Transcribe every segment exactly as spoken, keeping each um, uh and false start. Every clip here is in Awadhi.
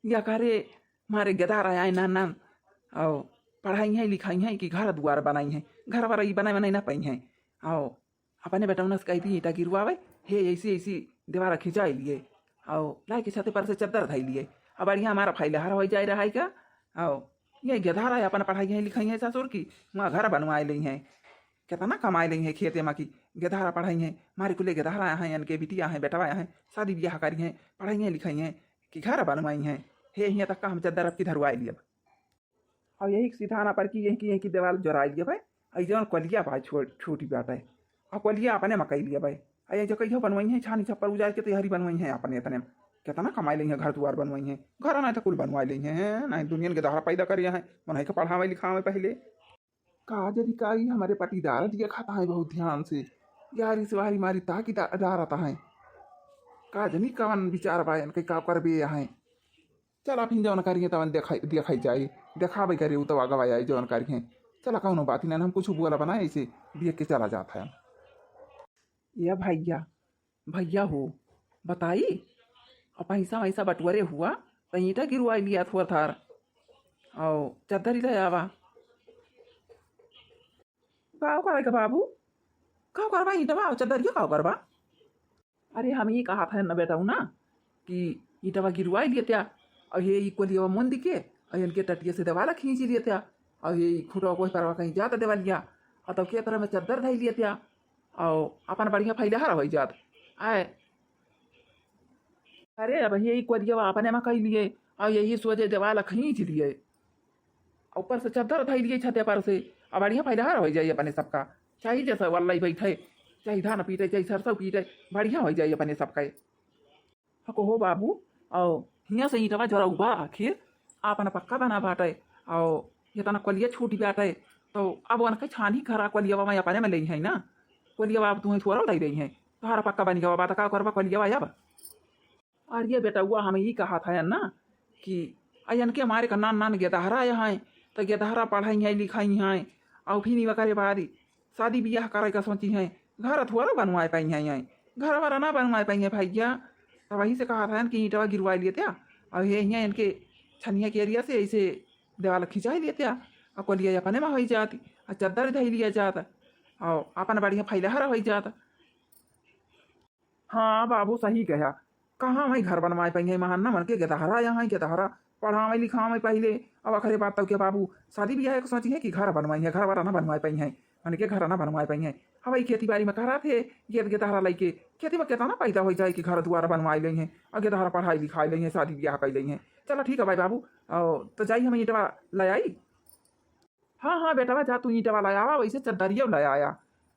या करे मारे गदार आए नान नान, आओ पढ़ाई है लिखाई है कि घर दुआर बनाई है, घर वर ई बनाए बनाए ना पाई है। आओ अपने बेटौना से कही थी ईंटा गिरवावे, हे ऐसी ऐसी दीवार खिंचाई लिए, आओ लाई के छते पर से चद्दर धाई लिए, अब बढ़िया हमारा फैलहार हो जाए रहा है का। आओ ये गदार आए अपन पढ़ाई है लिखाई है ससुर की, वहाँ घर बनवाए ली हैं, कितना कमाए ली हैं खेते में की गदारा पढ़ाई हैं, मारे कुले गदारा हैं, इनके बिटिया हैं, बेटवा हैं, शादी ब्याह करी हैं, पढ़ाई हैं लिखाई हैं कि घर बनवाई हैं। हे हियाँ तक का हम चद्दर अब की धरवाए लिए। और यही सीधा ना पर की यही की यही की दीवार जोराए लिए भाई। और जौन कलिया भाई छोट छोटी बात है, और कलिया अपने मकई लिए भाई। और ये जो कहियो बनवाई है छानी छप्पर उजाड़ के तैयारी बनवाई है अपने इतने में। कितना कमाई ली है, घर दुआर बनवाई है, घर ना तो कुल बनवाए ली है, ना दुनिया के दहरा पैदा करिया है, मन है के पढ़ावे लिखावे पहले। का जनी का ई हमारे पटीदार दिया खाता है बहुत ध्यान से, यारी से वारी मारी ताकि दा-, डारता है। का जनी कवन विचार बा इनके, का करबे यहाँ। चला फिर जौन करिए तवन देखाई, देखाई जाई, देखावे करे उ तो आगवा आई जौन करिए। चला कौनो बात ही ना, हम कुछ बोला बनाए ऐसे देख के चला जाता है। या भैया, भैया हो, बताई, अब पैसा वैसा बटुअरे हुआ, तो ईंटा गिरवाई लिया थोर थार, और चद्दर ही ले आवा। का करे का बाबू, का करबा ईंटवा और चद्दरिया का करबा? अरे हम ई कहा था न बेटा ना कि ईंटवा गिरवाई लिया त्या, और ये ई कोलियवा मुंद के, और इनके टटिया से देवाला खींच लिया त्या, और ये ई खुटवा कोई परवा कहीं जाता देवालिया, और तब के तरह में चद्दर धाई लिया त्या, और अपन बढ़िया फैलहार हो जात। आए, अरे अब यही कोरियवा अपने में कई लिए, और यही सोझे देवाल खींच लिए, ऊपर से चद्दर धई लिए छते पर से, अब बढ़िया फैलहार हो जाई अपने सबका। चाहे जैसे वल्लई बैठे, चाहे धान पीटे, चाहे सरसों पीटे, बढ़िया हो जाई अपने सबका। हको हो बाबू, और हियाँ से ईंटवा जरा उबा आखिर, आपन पक्का बना बाटे, और ये तना कोलिया छूटी बाटे, तो अब उनके छानी खरा कोलियवा में अपने में ले है ना, कोलियवा अब तुम्हें थोड़ा दे रही है, तोहरा पक्का बन गवा बात, का करबा कोलियवा अब? अरे बेटउआ, हम ई कहा था ना कि अयन के हमारे का नान नान गेदहरा आया है, तो गेदहरा पढ़ाई है लिखाई है, और फिर वकरे बाद शादी ब्याह करे का सोची है, घर थोड़ा बनवाए पाई है, घर वाला ना बनवाए पाई है भैया। तो वही से कहा था कि ईंटवा गिरवा लिए त्या, और ये हियाँ इनके छनिया के एरिया से ऐसे देवाल खिंचा ही लिए त्या, और कोलिया अपने में हो जाती, और चद्दर धई लिया जाता, और अपन बढ़िया फैलहार हो जाता। हाँ बाबू, सही कहा। कहाँ वही घर बनवाए पाई है, महान ना मन के गेदहरा यहाँ है, गेदहरा पढ़ावे लिखावे पहले, अब अखरे बात तो के बाबू शादी ब्याह के सोची है कि घर बनवाई है, घर वाला ना बनवाए पाई है, मन के घर ना बनवाए पाई है। अब वही खेती बाड़ी में करा थे, गेद गेदहरा लइके खेती में कितना पैदा हो जाए कि घर दुआरा बनवाए ले हैं, और गेदहरा पढ़ाई लिखाई ले हैं, शादी ब्याह कर ले हैं। चला ठीक है भाई बाबू, और तो जाई हम ईंटवा ले आई। हाँ हाँ बेटवा, जा तू ईंटवा ले आवा, वैसे चद्दरियो ले आया।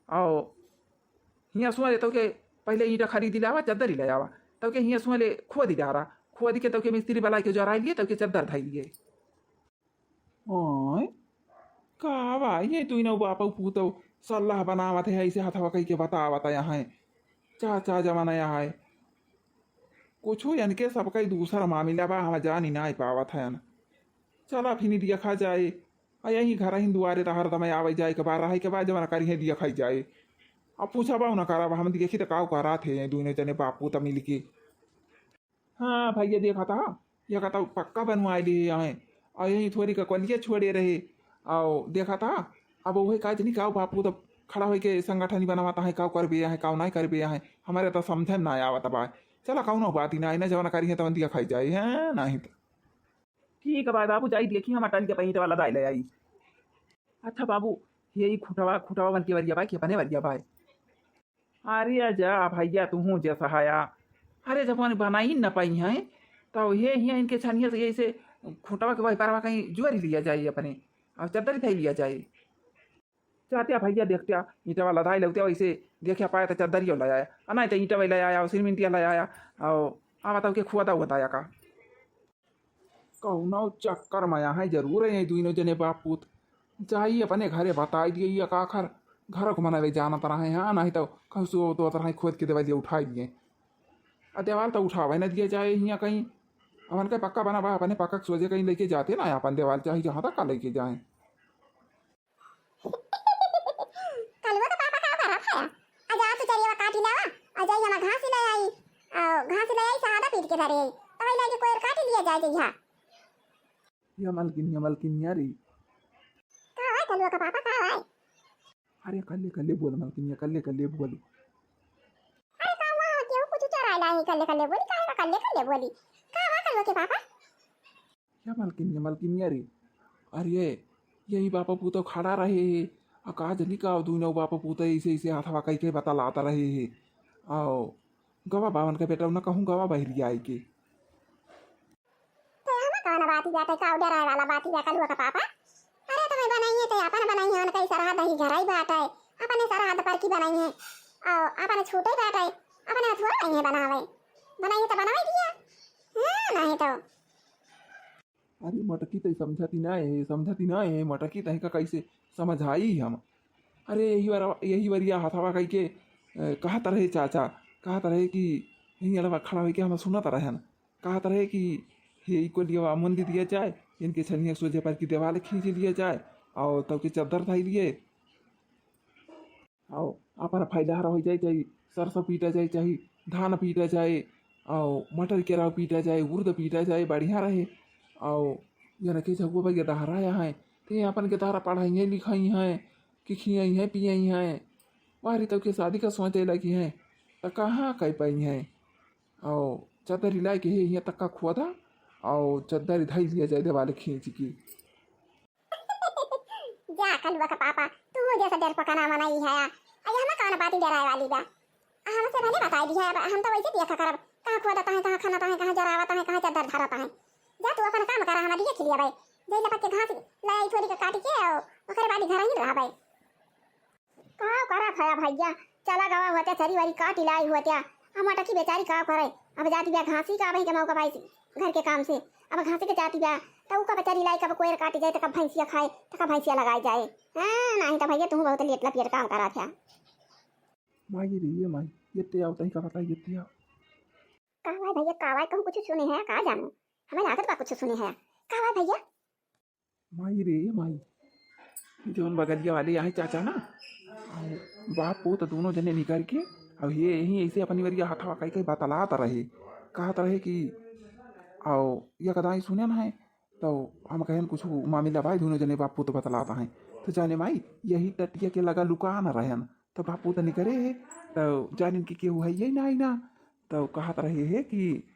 और हियाँ सुआ ले तोके पहले ईंटा खरीदी ले आवा, चद्दरी ले आवा, तोके हियाँ सुआ ले खोदी डारा, खोदी के तोके मिस्त्री बुला के जराई लिए, तोके चद्दर धाई लिए। ओए, का बा, ये तू इनो बापा पूतो सलाह बनावत है, ऐसे हथवा कह के बतावत है यहाँ। चाचा जमाना यहाँ है, कुछो इनके सबका ही दूसरा मामला बा, हम जानी ना पावत है। चला फिर देखा जाए, आ यही घर ही दुआरे त हरदम आवे जाए के बा, रहे के बा, जवन करी है देखा जाए। अब पूछा बा ना करब, हम देखी त का करा थे ये दोनों जने बापू त मिल के। हाँ भैया, देखा था, ये कहता पक्का बनवाए लिए आए, और यही थोड़ी का कोलिया छोड़े रहे, और देखा था, अब वही का जनी का बापू त खड़ा होके संगठन ही बनवाता है, का करबे है, का नहीं करबे है, हमारे तो समझे में ना आवत बा। चला कौनो बात ही ना, इन्हें जवन करी है तवन देखा जाए, है नहीं तो। ठीक है भाई बाबू, जाई देखी हम अटल के पैंट वाला दाई ले आई। अच्छा बाबू, ये ही खुटवा, खुटवा बन के वरिया भाई, के बने वरिया भाई। अरे जा भैया, तू हूँ जे सहाया। अरे जब उन्हें बनाई न पाई हैं, तो ये हियाँ इनके छनिया से यही से खुटवा के वही परवा कहीं जोरी लिया जाए अपने, और चद्दर ही लिया जाए। जात्या भैया देखत्या, ईंटवा लदाई लौत्या, वैसे देखा पाए तो चद्दरियो ले आया, आ नहीं तो ईंटवा ले आया, और सिरमिंटिया ले आया, और आवा तो के खुआ दाऊ बताया का। कौनो चक्कर में यहाँ जरूर है, ये दोनों जने बाप पूत। जाई अपने घरे बताई दिए, ये का आखिर घर को मनावे जानत रहे हैं, नहीं तो कहूँ सुबह तो तरह खोद के देवाल ये उठाई दिए। आ देवाल तो उठावे न दिए जाए हियाँ कहीं, अपन के पक्का बना बा, अपने पक्का के सोझे कहीं लेके जाते ना अपन देवाल, चाहे जहाँ तक का लेके जाए। कलुआ का पापा का करत है? आ जा तू चरिया काटी लावा, आ जाई हमार घास ले आई, आ घास ले आई सहादा पीट इधर है, तो वही लागे कोयर काट लिया जाए जइहा। या मलकिनिया, मलकिनिया रे। का है कलुआ का पापा, का है? अरे कल्ले, कल्ले बोल मलकिनिया, कल्ले, कल्ले बोल। अरे का हुआ, केहू कुछ चराए लाई, कल्ले, कल्ले बोली, का है कल्ले, कल्ले बोली? का हुआ कलुआ के पापा? या मलकिनिया, मलकिनिया रे। अरे यही बापा पूतो खड़ा रहे है, आ का जनी का दुनो बापा पूतो ऐसे, ऐसे हाथवा कई के बतलात रहे है। आओ, गवा बावन का बेटा, ना कहूँ गवा बहरी आई के। तो हम कौन बात ही बाटे, का डराए वाला बात ही बा कलुआ का पापा? अरे तो मैं बनाइए, तो अपन बनाइए, उनका ही सरहद ही घर ही बात है, अपने सरहद पर की बनाइए, और अपने छूटे बात है, अपने थोड़ा बनाइए बनावे, बनाइए तो बनावे दिया, हाँ, नहीं तो। अरे मटकी तो समझती ना है, समझती ना है, मटकी तही का कैसे समझाई हम? अरे यही बार, यही बार यह हथवा कह के, अ, कहत रहे चाचा, कहत रहे कि यही अलवा खड़ा होके हम सुनत रहन। कहत रहे कि हे इको लियवा मुंद दिया जाए, इनके छनिया सोझे पर की दीवाल खींच लिया जाए, और तब के चद्दर धाई लिए, और अपन फैलार हो जाए, चाहे सरसों पीटा जाए, चाहे धान पीटा जाए, और मटर केराव पीटा जाए, उर्द पीटा जाए, बढ़िया रहे। और ये रखे झगुआ भैया दहरा है, ते अपन के दहरा पढ़ाई है, लिखाई है, कि खियाई है, पियाई है। बाहरी तब के शादी का सोचे लगी है, तो कहाँ कह पाई है? और चद्दर लाए के है, यहाँ तक का खोदा, और चद्दर धई लिया जाए दीवाल खींच के। जा कलुआ का पापा, तू जैसा डर पकाना मनाई है, अरे हम कौन बात डराए वाली बा? आ, हमसे भले बताई दी है, अब हम तो वैसे देखा करब, कहाँ खोदत है, कहाँ खनत है, कहाँ जरावत है, कहाँ चद्दर धरत है। जा तू अपन काम करा, हम देख लिया भाई, जय लपक के घास लाई थोड़ी के काट के, और ओकरे बाद घर ही रहा भाई। का करा खाया भैया, चला गवा होत्या, चरी वारी काट लाई होत्या। अब मटकी बेचारी का करे, अब जाती बा घासी का, भाई के मौका पाई घर के काम से, अब घासी के जाती बा, तो ऊ का बेचारी लाई कब कोयर काटी जाए, तो कब भैंसिया खाए, तो कब भैंसिया लगाई जाए। हाँ, नहीं तो भैया तू बहुत लेट लपियर काम करा था। माई रे, ये माई, ये ते आओ, तही का बताई, ये ते आओ। का भाई भैया, का भाई कहूँ कुछ सुने है, का जानू, हमें लागत बा कुछ सुने है। का भाई भैया? माई रे माई, जौन बगलिया वाले आहे चाचा ना, अउ बाप पूत दोनों जने निकर के, अउ ये यहीं ऐसे अपनी वरिया हथवा कई कई बतलात रहे, कहत रहे कि, अउ ये कदाई सुने ना है, तो हम कहन कुछ मामिला भाई दोनों जने बाप पूत बतलात हैं। तो जाने माई, यही टटिया के लगा लुकान रहन, तो बाप पूत निकरे है, तो जानिन कि केहू है ये ना, ना, तो कहत रहे है कि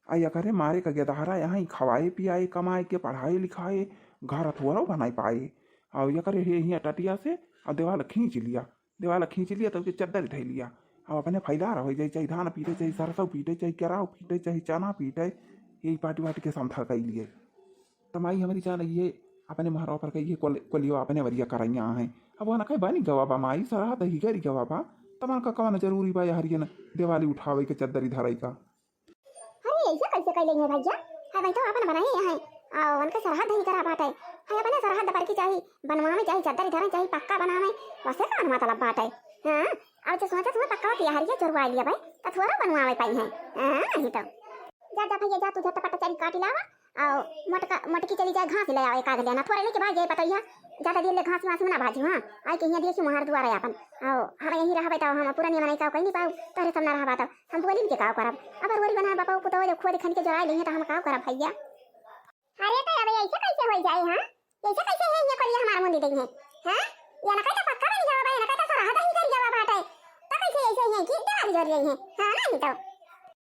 आ एकरे मारे का गेदहरा यहाँ ही खवाए पियाए, कमाए के, पढ़ाए लिखाए, घर थोड़ा बनाए पाए। और एकरे हे हियाँ टटिया से और देवाल खींच लिया, देवाल खींच लिया तो चद्दर धइ लिया। अब अपने फैलार होइ जाए, चाहे धान पीटे, चाहे सरसों पीटे, चाहे केराव पीटे, चाहे चना पीटे, यही पाटी वाटी के समथर कइ लिए। तो माई हमरी जान ये अपने महरवा पर कहिए कोल-, कोलियो अपने वरिया करइया हैं। अब वह ना कहे बनी गवा बा माई, सरहद ही गरी गवा बा, तमन का कवन जरूरी बा हरियन देवाली उठावे के, चद्दरी धरई का। अरे, ऐसे कैसे कैले हैं भैया? है भाई तो अपन बनाए हैं, आ, उनके सरहद नहीं करा बाटे। है अपने सरहद पर की चाही, बनवावे चाही, चद्दर धरे चाही, पक्का बनावे, वैसे का मतलब बाटे? हाँ, अब जो सोचा तुम्हें पक्का किया हरिया चोरवा लिया भाई, तो थोड़ा बनवावे पाई है। हाँ, नहीं तो। जा, जा भैया, जा, तू झटपट चली काटी लावा, आओ, मोटका, मोटकी चली जाए घास ले आवे, काट लेना, थोड़ा लेके भाग जाए, पतैया, ज्यादा देर ले घास वास में ना भाजी, हाँ, आई के यहाँ देखी मुहार दुआरा अपन, आओ, हम यहीं रहबे तो हम पूरा नियम नहीं का कहीं नहीं पाऊ, तोहरे सब ना रहबा तो हम बोली के का करब? अब रोरी बनाए बापा, पुतवा जब खोद खन के जराए लेंगे तो हम का करब भैया? अरे तो अब ऐसे कैसे हो जाए, हाँ? ऐसे कैसे है ये करिया हमार मुंडी देंगे? हाँ? ये ना कहता पक्का बन जावा बा, ये ना कहता सरहद ही कर जावा बाटे। तो कैसे ऐसे है कि देवाल जोर रही है? हाँ ना, नहीं तो।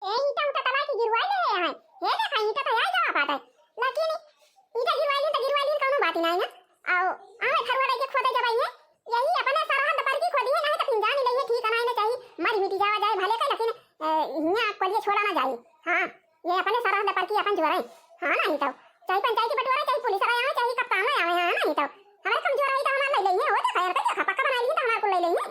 ए, ईटा उटा तबाह के गिरवाई ले हैं। हे देखा, ईटा तो आई जावा बाटे। लेकिन ईटा गिरवाई लीन तो गिरवाई लीन, कौनो बात ही नहीं है। आओ, आवे फरुआ के खोदे जब आई है, यही अपने सरहद पर की खोदी है, नहीं तो फिर जान ले, ठीक है, नहीं चाहिए, मर मिटी जावा जाए भले का, लेकिन, ए, हियाँ कोलिए छोड़ा ना जाए। हाँ, ये अपने सरहद पर की अपन जोरे। हाँ, नहीं तो चाहे पंचायती बंटवारा, चाहे पुलिस वाला आवे, चाहे कप्तान आवे, हाँ, नहीं तो हमारे कमजोर आई तो हमारे ले लेंगे, हो देखा यार, कैसे पक्का बना ली तो हमारे को ले लेंगे।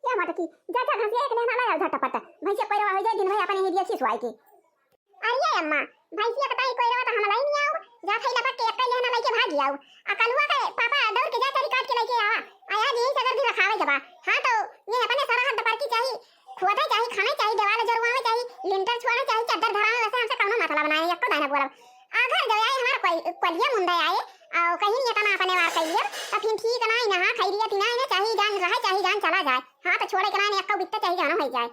या मटकी, जा, जा, घासिया एक लेना लाओ झटपट। भैंसिया पैरवा हो जाए, दिन भर अपने ही दिया खिसवाए के। अरे अम्मा, भैंसिया कटाई कोई रवा तो हम लाई नहीं आओ, जा थैला पक के एक लेना लेके भाग आओ। आ कलुआ के पापा दौड़ के जा, चरी काट के लेके आवा। आ आज यही सगर भी रखावे के बा। हाँ, तो ये अपने सरहद पर की चाही, खोदे चाही, खाने चाही, देवाल जरवावे चाही, लिंटर छोड़े चाही, चद्दर धरावे, वैसे हमसे कौनो मतलब ना है, एको दाना बोलब। अगर जो आए हमार कोई कोलिया मुंडा आए, और कहीं नहीं इतना अपने वार कहिए, तो फिर ठीक ना है ना, हाँ, खैरियत ना है ना, चाहे जान रहे, चाहे जान चला जाए। हाँ, तो छोड़े के ना, एको बित्ता चाहे जानो हो जाए।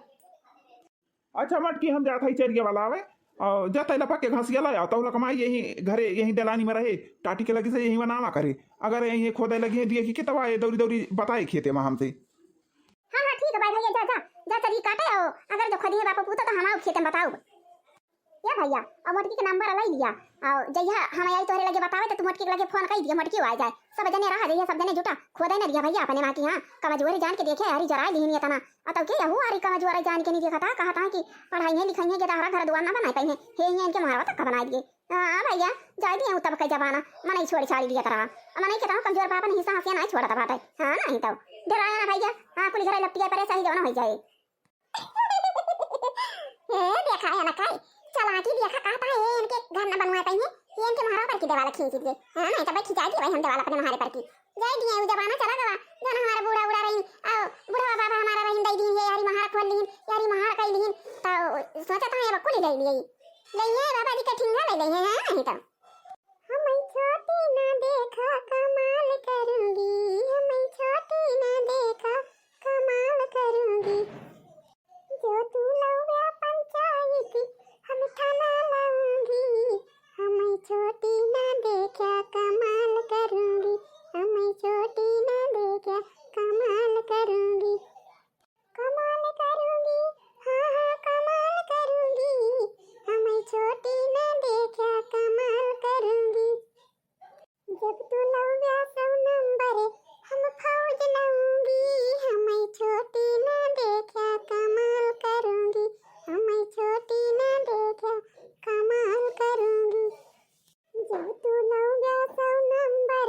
अच्छा मटकी, हम जात हई चरिया वाला आवे, और जात हई लपक के घसिया लाया, तउ लकमाई यही घरे, यही दलानी में रहे, टाटी के लगी से यही बनावा करे। अगर यही खोदे लगी है दिए कि कितवा ये दौरी दौरी बताए खेते में हमसे। हाँ हाँ ठीक है भाई, भैया जा जा, जा चरी काटे, और अगर जो खोदी है बापू पूतो तो हम आओ खेते में बताओ। या भैया, अब मोटकी के नंबर लई लिया, और जइहा हम आई तोहरे लगे बतावे तो तू मोटकी के लगे फोन कई दिया, मोटकी आ जाए, सब जने रहा जइहा, सब जने जुटा, खोदे न दिया भैया अपने माँ की। हाँ, कमजोरी जान के देखे, हरी जराई लिहिन ये तना, अतउ के यहू आरी कमजोर जान के नहीं देखा था, कहा था कि पढ़ाई है लिखाई है, गेदहरा घर दुआर ना बनाए पाई है, हे ये इनके मारवा तक का बनाए दिए। हाँ भैया, जाए दिए तब के जमाना, मनई छोड़ छाड़ी दिया तरह। अब मनई के तो कमजोर बापन हिस्सा हंसिया नहीं छोड़त बाटे। हाँ नहीं तो डराया ना भैया। हाँ, कुल घर लपटिया परे सही जौन हो जाए। ए देखा है ना काई, चलाकी देखा, कहता है ये इनके घर ना बनवाए पाई है, ये इनके मारा पर की देवाल खींच दिए। हाँ नहीं तो भाई खिंचा दिए भाई हम देवाल अपने मारे पर की। जाए दिए, उ जमाना चला गवा, जौन हमारा बूढ़ा उड़ा रही, और बूढ़ा बाबा हमारा रही, दई दीन, ये यारी महारा खोल लीन, यारी महारा कई लीन, तो सोचा था ये बकुल ले लिए, ले ये बाबा जी का ठिंगा ले लिए, हाँ नहीं तो। हम छोटी ना देखा कमाल करूंगी, हम छोटी ना देखा कमाल करूंगी। जो तू लौया पंचायत, हम थाना लाऊंगी। हम छोटी ना देखा कमाल करूंगी, हम छोटी ना देखा कमाल करूंगी। कमाल करूंगी, हाँ हाँ कमाल करूंगी। हम छोटी ना देखा कमाल करूंगी। जब तू लौया सौ नंबर, हम फौज लाऊंगी। हम छोटी ना देखा कमाल करूंगी, हम छोटी ना देखा कमाल करूंगी। जब तू लौया सौ नंबर,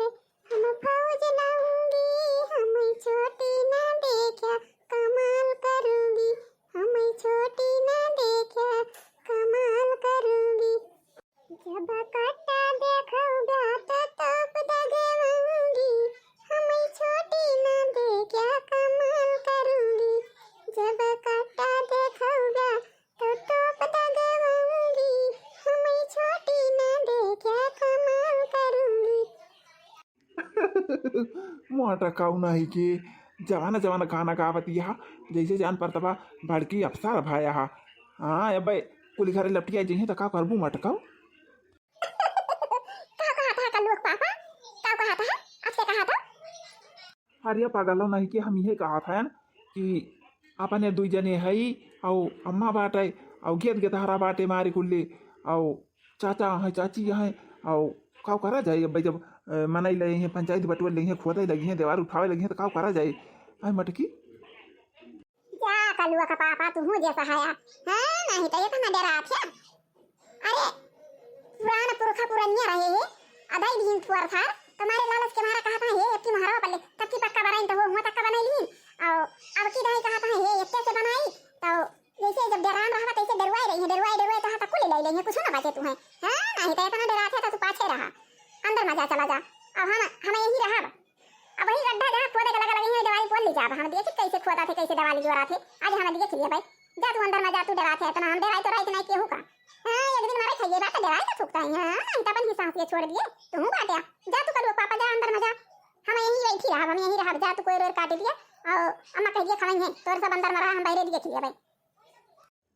हम फौज लाऊंगी। हम छोटी ना देखा कमाल करूंगी, हम छोटी ना देखा कमाल करूंगी। जब कट्टा देखौगा त तोप दगवाऊंगी, हम छोटी ना देखा कमाल करूंगी। जब कट्टा देखौगा तो तोप दगवाऊंगी, हम छोटी ना देखा कमाल करूंगी। मोटकाऊ नहीं के जवाना जवाना गाना गावत यहा, जैसे जान परत बा बड़की अफसर भया हा। हाँ, अबे कुली घरे लपटिया जइहे त का करबू मोटकाऊ? का कहा था कल्लू के पापा? का कहा था? आपसे कहा था? अरे पागलो नहीं के हम इहे कहा था कि अपने दुई जने हई, अउ अम्मा बाटे, अउ गेद गेदहरा बाटे मारे कुल्ले, अउ चाचा है, चाची है, अउ काउ करा जाए? अब जब, अ, मनई ले हैं, पंचायत बटुआ ले हैं, खोदे लगी हैं, देवार उठावे लगी हैं, तो काउ करा जाए? आय मटकी। जा कलुआ का पापा, तू हूँ जे सहाया। हाँ, नहीं तो ये तो ना डरा थे। अरे, पुरान पुरखा पुरनिया रहे हैं, अदाई दिन पुअर थार, तुम्हारे लालच के मारा कहा था, हे, अबकी महरवा पल्ले, तब की पक्का बनाई तो हो, हुआ तक का बनाई लीन, और अब की दाई कहा था, हे, इतने से बनाई, तो जैसे जब डरान रहा, तैसे डरवाए रही है, डरवाए, डरवाए, कहा था, कुल ले लेंगे, कुछ ना बचे तू है। हाँ, नहीं तो इतना डरा थे, तो तू पाछे रहा, अंदर मजा चला जा, अब हम, हम यही रहा। अब वही गड्ढा जहाँ खोदे के लगा लगे हैं, दवाई बोल ली जा, अब हम देखे कैसे खोदा थे, कैसे दवाई जोरा थे, आज हम देख लिए भाई। जा तू अंदर में जा, तू डरा थे इतना, हम डराई तो राई तो नहीं केहू का। हाँ, एक दिन मारे खाइए बात डराई तो थूकता है, हाँ, नहीं तो अपन ही सांस ये छोड़ दिए, तू हूँ बाटे, जा तू कलुआ पापा, जा अंदर में जा, हम यहीं बैठी रहब, हम यहीं रहब, जा तू कोई रोर काट दिए, और अम्मा कह दिए खवाई है, तोर सब अंदर में रहा, हम बहरे दिए खिलिए भाई।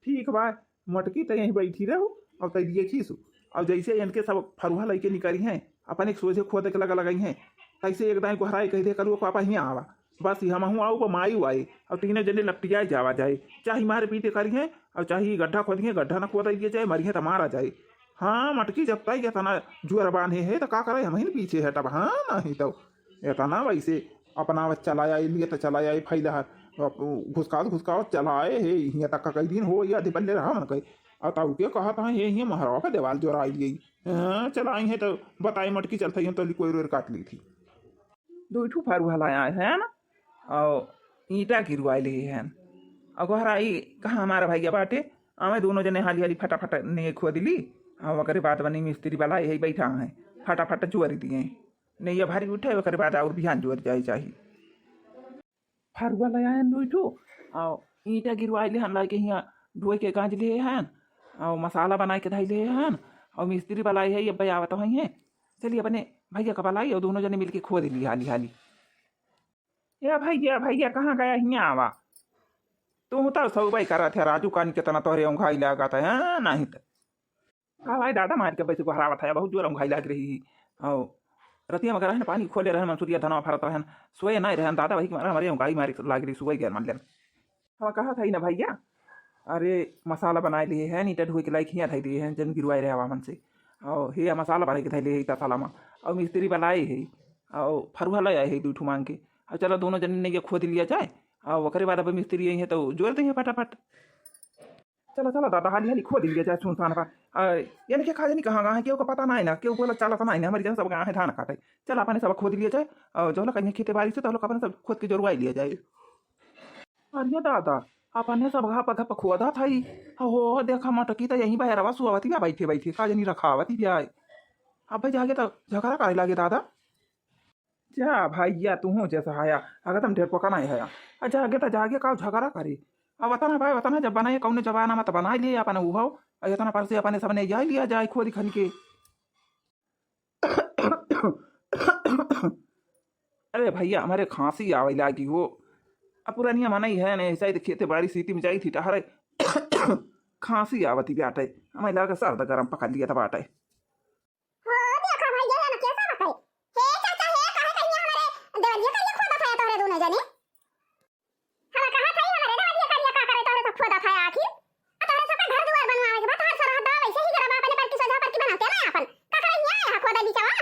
ठीक बा, मोटकी त यहीं बैठी रहू, और तै दिए खीसू, और जैसे इनके सब फरुहा लइके निकरी हैं, अपन एक सोझे खोदे के लगा लगाई हैं, तैसे एक दाई गोहराई कह दे कलुआ पापा हियाँ आवा, बस ही हमहूँ आऊ, वो माई आए, और तीनों जने लपटियाए जावा जाए, चाहे मारे पीटे करी हैं, और चाहे गड्ढा खोदी हैं, गड्ढा न खोदाई दिए जाए, मरी हैं तो मारा जाए। हाँ, मटकी जब तक इतना जुअर बांधे है, तो का करे, हम ही न पीछे हटब। हाँ, नहीं तो इतना वैसे अपना चला आई, लिए तो चला आई, फैला है, अब घुसकावत, घुसकावत चला आए है, हियाँ तक का कई दिन हो, ये आधे पल्ले रहा मन कहे। और ताऊ के कहा था, ये, ये महरवा पे देवाल जोराई लिए। हाँ, चलाई है तो बताई मटकी चलत है, हम तो कोई रोर काट ली थी। दुई ठू फरुहा लाया है ना, और ईंटा गिरवाए ले हैं। और गोहराई कहाँ हमारा भैया बाटे, आवे दोनों जने हाली हाली फटाफट ने खोद ली, और ओकरे बाद बनी मिस्त्री वाला यही बैठा है, फटाफट जोर दिए। नहीं ये भारी उठे, ओकरे बाद और बिहान जोर जाए चाही। फरुआ ले आयन दुई ठू, और ईंटा गिरवाए ले हन, लाके हियाँ ढोए के गांज ले हन, और मसाला बनाए के धई ले हन, और मिस्त्री वाला है, ये अब्बे आवत होई हैं। चलिए अपने भैया का बुलाई और दोनों जने मिलके खोद ली हाली हाली। ए भैया, भैया कहाँ गया, हियाँ आवा। तू तो सउबइ करत है राजू, कानी केतना तोहरे औंघाई लागत है, हाँ, नाहीं त। का भाई दादा मार के बैसे गोहरावत है, बहुत जोर औंघाई लाग रही है। औ रतिया में गरहन पानी खोले रहन, मंसूरिया धनवा फरत रहन, सोए नाहीं रहन दादा, वही के मारे हमरे औंघाई मारे लाग रही, सुबह गया मान लेन। हम कहा था ही ना भैया, अरे मसाला बनाए लिए है, ईटा ढोए के लाइक हियाँ धई दिए हैं, जन गिरवाए रहे हवा मन से। औ हे मसाला बनाए के धई लिए है तसला में, औ मिस्त्री बलाए है, औ फरुहा ले आए है दू ठू मांग के, औ चला दोनों जन ने ये खोद लिया जाए, औ ओकरे बाद अब मिस्त्री आई है तो जोर दे फटाफट। चला, चला दादा, हाली, हाली खोद लिया जाए सुनसान बा। आ, यानी कि का जानी कहाँ गए हैं, केहू का पता नाहीं ना, केहू बोला चलत नाहीं ना, हमरे जन सब गए हैं धान काटे। चला, अपने सब खोद लिया जाए, और जौला कहीं खेते बाड़ी से, तौला अपने सब खोद के जोरवाई लिया जाए। अरे दादा, अपने सब घाप घाप खोदा था ही। हो, देखा मटकी तो यहीं बहरवा सुआवती बा बैठे बैठे, का जानी रखावती बा। अब भाई जाके तो झगड़ा करे लागे दादा। जा भैया, तू हो जैसा हया, अगर तुम ढेर पका नहीं हया। अच्छा, आगे तो जाके का झगड़ा करे। अब वतन है भाई, वतन है, जब बनाए कौन जमाना में तो बनाए लिए अपन उहो, और इतना पर से अपने सबने जा लिया जाए खोद खन के। अरे भैया, हमारे खांसी आवे लागी हो। अब पुरानिया मनई है ने, ऐसा ही तो खेते बाड़ी सीटी में जाई थी टहरे। खांसी आवती बाटे, हमें लागे सर्द गरम पकड़ लिया था बाटे। हो, देखा भाई, ये ना कैसा बा है। हे चाचा, हे, काहे कहिया हमरे देवलिया करिया खोदा था तोहरे दोनों जने? हम कहा था हमरे देवलिया करिया का करे तोहरे सब खोदा था आखिर? आ तोहरे सबका घर दुआर बनवावे के बाद तोहर सरहद वैसे ही गरबा अपने पर की सोझा पर की बनाते ना अपन। का करे हिया है खोदा बिचावा?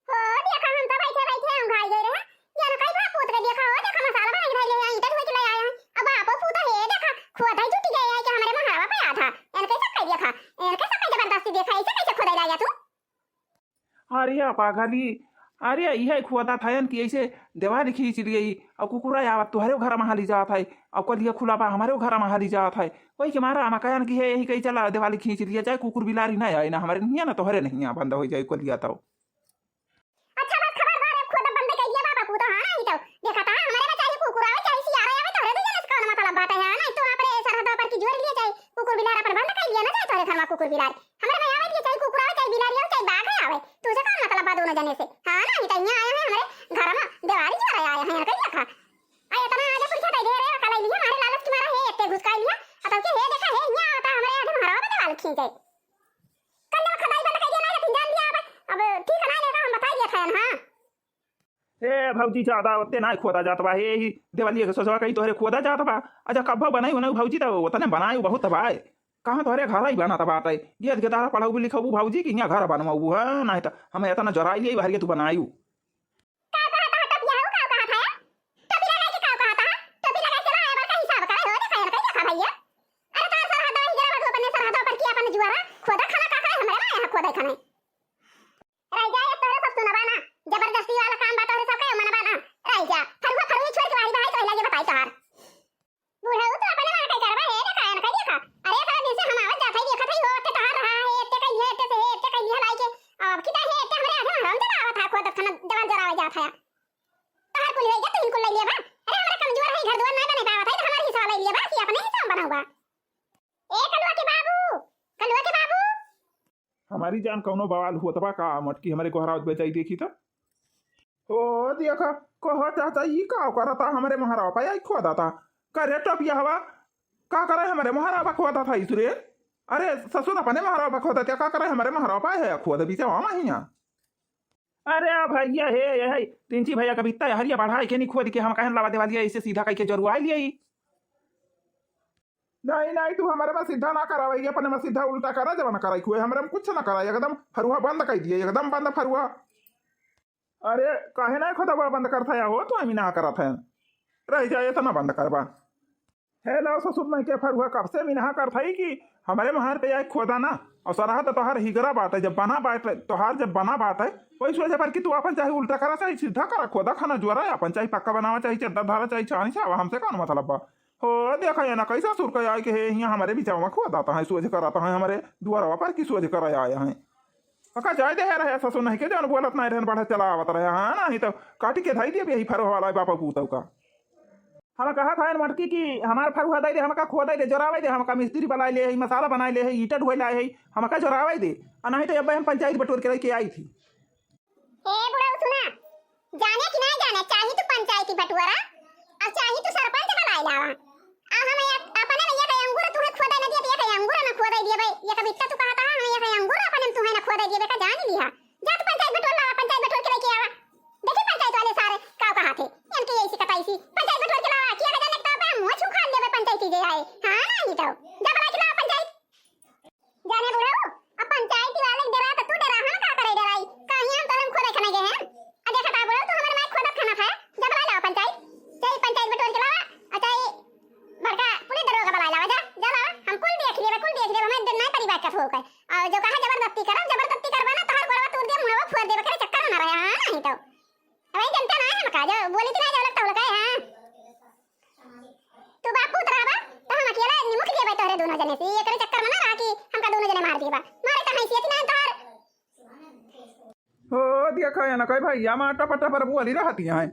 हो, देखा हम तो बैठे बैठे औंघाई गए रहे। ये ना कई बाप पूत के देखा हो, देखा मसाला बना के धर ले आई, ईटा धोई के ले आए हैं। अब बापो पूत है, देखा, खोदा ही जुटी गए है कि हमरे मोहरवा पे आधा। इनके सब कह देखा, इनके सब कह जबरदस्ती देखा, ऐसे कैसे खोदा लाया तू? अरे पागली, अरे यह खोदा था कि ऐसे देवाली खींच लिए और कुकुरा आवत तोहरे घर में हाली जात है, और कलिया खुला बा हमारे घर में हाली जात है। वही के मारा हम कहन कि है यही कही चला देवाली खींच लिया जाए, कुकुर बिलारी ना आए ना हमारे नहीं ना तोहरे नहीं बंद हो जाए कलिया तो। अच्छा बस खबरदार, अब खोदा बंद कर दिया बाबा पूत, हाँ नहीं तो देखा था हमारे में चाहे कुकुर आवे चाहे सियारा आवे, तोहरे दू जने से कौन मतलब बात है, हाँ नहीं तो अपने सरहद पर की जोर लिए जाए, कुकुर बिलार अपन बंद कर दिया ना जाए तोहरे घर में कुकुर बिलार। हमरे में आवे के चाहे कुकुर आवे, चाहे बिलारी आवे, चाहे बाघ है आवे, तुझे कौन मतलब बा दोनों जने से? हाँ ना, ई तो यहाँ आए हैं हमरे घर में, देवारी जोरे आए हैं, इनका देखा। आ इतना आगे पूछा तो ढेर है, कल लिया, हमारे लालच की मारा है, इतने घुसका लिया, अब के हे देखा है, यहाँ आता हमरे आगे हमारा देवाल खींचे। कल जब खदाई बंद कर दिया ना, लेकिन जान दिया अब, अब ठीक है ना, लेकिन हम बता दिया था, हाँ। ए भौजी, ज्यादा ओते नाय खोदा जात बा। हे ही देवलिया के सोचवा कहीं तोहरे खोदा जात बा। अच्छा, कब्बो बनाई उनाई भौजी, त ओतने बनाई बहुत बा। कहाँ तोहरे घर ही बनत बाटे। गेद गेदारा पढ़ाऊ लिखाऊ भौजी कि यहाँ घर बनवाऊ है, नहीं त हमें इतना जराई लिए भरिए तू बनायू। का कहत है टोपिया हो, का कहत है? टोपी लगाई के का कहत है? टोपी लगाई के रहे, बड़का हिसाब करे हो, देखा, इनका देखा भैया। अरे तार सरहद ही जरा बधो अपने सरहद पर की अपन जुआरा खोदा खाना का करे, हमरे ना यहाँ खोदा खाना। रह जा, ये तोहरे सब सुनबा ना, जबरदस्ती वाला काम बा तोहरे सब के मनबा ना। रह जा, फरुआ फरुई छोड़ के बाहरी बाहर तो लगे बताई तोहार। बुढ़ऊ तो अपने मन के करबा, हे देखा, एनका देखा। अरे सारा दिन से हम आवत जात हई, देखत हई, हो, अत्ते तोहार रहा है, अत्ते कइली है, अत्ते से है, अत्ते कइली है लाई के। अब की है, अत्ते हमरे आधे हराम चला आवत है, खोदत खाना दीवार जोरावे जात है। तोहार कुल होई गया, तू इनकुल ले लिया बा। अरे हमरा कमजोर है, घर दुआर ना बने पावत है, तो हमारे हिस्सा ले लिया बा, कि अपने हिस्सा में बनाऊ बा। ए कलुआ के बाबू, कलुआ के बाबू। हमारी जान कौनो बवाल हुआ तबा का, मटकी हमारे गोहरावत बजाई देखी तो। ओ देखा, कहो चाचा, ई का करता हमरे मोहरावा पे आई खोदा था। करे टोपिया हवा, का करे हमरे मोहरावा खोदा था इसरे? अरे ससुर अपने मोहरावा खोदा था, का करे हमरे मोहरावा पे है खोद बीचे वहाँ हिया। अरे भैया हे, ये है, तिंची भैया कविता हरिया बढ़ाई के नहीं खोद के हम कहन लावा देवालिया इसे सीधा कई के जरुआ लिए। नहीं, नहीं, तू हमरे में सीधा ना करावे, ये अपने में सीधा उल्टा करा, जब ना कराई खुए, हमरे में कुछ ना कराई, एकदम फरुआ बंद कर दिए, एकदम बंद फरुआ। अरे, काहे ना खोदबा बंद करत है हो, तू अमी ना करत है। रह जाए, इतना बंद करबा। हे लो ससुर नहीं के फरुआ, कब से मिनहा करत है कि हमरे मोहर पे आए खोदा ना, और सरहद तोहार हिगरा बाटे, जब बना बाटे, तोहार जब बना बाटे, वही सोचे पर कि तू अपन चाहे उल्टा करा, चाहे सीधा करा, खोदा खाना जुआरा, अपन चाहे पक्का बनावा, चाहे चद्दर धारा, चाहे छानी छावा, हमसे कौन मतलब बा? हो, देखा ये ना, कैसा सुर का आए के हे, हियाँ हमरे बिचावा में खोदाता है, सोझ कराता है, हमरे दुआरवा पर की सोझ करा आए हैं। पका जाए दे रहे ससुर नहीं के, जौन बोलत नहीं रहन, बढ़त चला आवत रहे, हाँ, नहीं तो काटी के धाई दिए यही फरवा वाला बापा पूतऊ का। हम कहा था मटकी कि हमार फरुहा दे दे, हमका खोदे दे, जोरावे दे, हमका मिस्त्री बनाए ले है, मसाला बनाए ले है, ईटा ढोए लाए है, हमका जोरावे दे, आ नहीं तो अब हम पंचायत बटोर के लेके आई थी। ए बुढ़ऊ सुना, जाने कि ना जाने, चाही तू पंचायती बटोरा और चाही तू सरपंच बनाए लावा। खोदइ दिया भाई, ये कविता तू कहत हा, हम ये अंगूर अपन हम तुहे ना खोदइ दिया, बेटा जान लिहा। जा तू पंचायत बटोर लावा, पंचायत बटोर के लइके आवा। देखी पंचायत वाले सारे का कहत है, इनके यही से कताई सी। पंचायत बटोर के लावा, किया का जाने का पे मुँह छू खा लेबे पंचायती जे आए। हाँ, नहीं तो। जा बुला के लावा पंचायत। जाने बुढ़ऊ, अब पंचायती वाले के डरा तो तू डरा, हम का करे डराई? कहीं हम तोरे में खोदे खाने गए हैं? आ देखा था बुढ़ऊ, तू हमारे माई खोदत खाना खाया। जा बुला लावा पंचायत। चाहे पंचायत बटोर के लावा, आ चाहे बड़का पुलिस दरोगा बुला लावा, जा, जा लावा। हम कुल देख लेबे, कुल देख लेबे, हमें दिन नहीं परिवार का ठोक है। और जो कहा जबरदस्ती करो, जबरदस्ती करबे ना, तोहर गोड़वा तोड़ दे, मुंहवा फोड़ देबे, करे चक्कर ना रहे, हाँ, नहीं तो। अब वही जनता ना है हमका, जो बोली थी ना, जो लगता हो लगा है, हाँ। तू बाप पूत रहबा, तो हम अकेला निमुख जेबे तोहरे दोनों जने से। एकरे चक्कर में ना रहा कि हमका दोनों जने मार देबा। मारे तो हैसियत ना है तोहर। हो, देखा है ना, कई भैया माटा पट्टा पर बोली रहती हैं।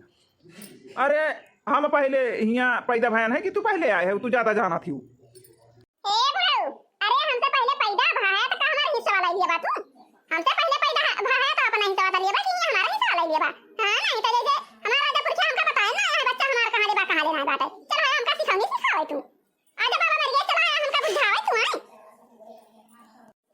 अरे, हम पहले हियाँ पैदा भयन है कि तू पहले आए है, तू ज्यादा जाना थी। ए बुढ़ऊ, अरे हमसे पहले पैदा भा है तो का हमारा हिस्सा वाला लिए बा तू? हमसे पहले पैदा भा है तो अपना हिस्सा वाला लिए बा कि ये हमारा हिस्सा वाला लिए बा? हाँ, नहीं तो जैसे हमारा राजा पुरखा हमका बताए ना, यहाँ बच्चा हमारा कहाँ ले बा, कहाँ ले ना बाटे। चल हाँ, हमका सिखाऊंगी, सिखावे तू। आजा बाबा मर गया, चल हाँ, हमका बुझावे तू, आए।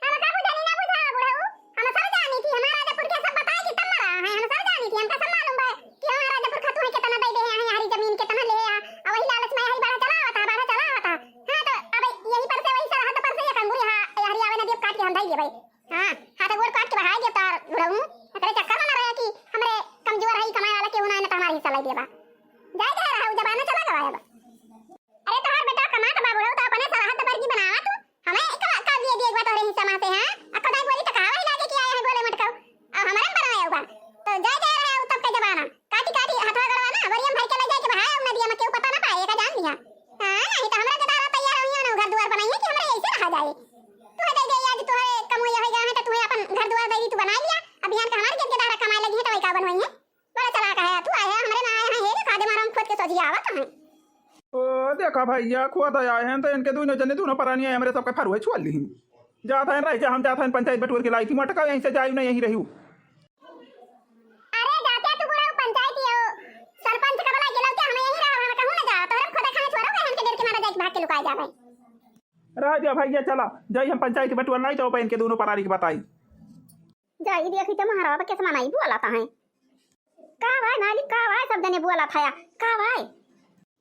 हमका बुझानी ना बुझावा बुढ़ऊ, हम सब जानी थी, हमारा राजा पुरखा सब बताए कि तब मरा है, हम सब जानी थी, हमका सब मालूम बा कि हमारा राजा पुरखा तुम्हें कितना दे दे हैं, हरी जमीन कितना ले आ, और वही लालच में हरी बाढ़ा चला आवता, बाढ़ा चला आवता। हाँ, तो अब यही पर से, वही सरहद पर से एक अंगुरी हा-, हरी आवे ना दियो, काट के हम धई देबे। हाँ, हाथ गोड़ काट के बहाई देब तार बुढ़ऊ। एकरे चक्कर में ना रहे कि हमरे कमजोर है, कमाए वाला केहू ना है, ना तो हमारे हिस्सा लाई देबा। जाए जाए रहा, जबान में चला गवा अब। अरे तोहार बेटा कमात बा बुढ़ऊ, तो अपने सरहद पर की बनावा तू। हमें का, का लिए दिए एक बार तोहरे हिस्सा में से, हाँ? आ खुदाई बोली तो कहावा ही लागे कि आया है बोले मटकाऊ। अब हमारे में बनवाया हुआ। तो जाए जाए रहा तब का जमाना। काटी काटी हथवा गड़वा ना, बोरिया में भर के ले जाए के बहाए, नदिया में केहू पता ना पाए, एका जान लिहा। हाँ, नहीं तो हमरा के दारा तैयार होइया ना, घर दुआर बनाइए कि हमरा ऐसे रहा जाए। तू है दे दे, आज तू है कमोइया हो गया है, तो तू है अपन घर दुआर दे दी, तू बना लिया। अब बिहान का हमारे खेत के दारा कमाए लगी है, तो वही का बनवाई है? बड़ा चालाक है तू, आए है हमरे ना आए हैं, हे रे, कादे मारा हम खुद के सोझी आवत हैं। ओ, देखा भैया, खुद आए हैं, तो इनके दोनों जने, दोनों परानी आए, हमरे सबके फरुए छुआ ली। जात हैं, रह जा, हम जात हैं, पंचायत बटोर के लाई थी, मटका यहीं से जायू ना, यहीं रहू। अरे जाते तू बुढ़ऊ पंचायती हो, सरपंच का बुला के लौटे, हमें यहीं रहा, हम कहूँ ना जा, तोहरे खुदा खाने छोड़ो, कहे हमके डर के मारा जाए, भाग के लुकाए जावे। रह जा भैया, चला, जाई हम पंचायती बटोर लाई, तो अपन इनके दोनों परानी के बताई। जाई देखी तो महाराज के समान आई बोला था है। का भाई मालिक, का भाई सब जने बोला था, का भाई?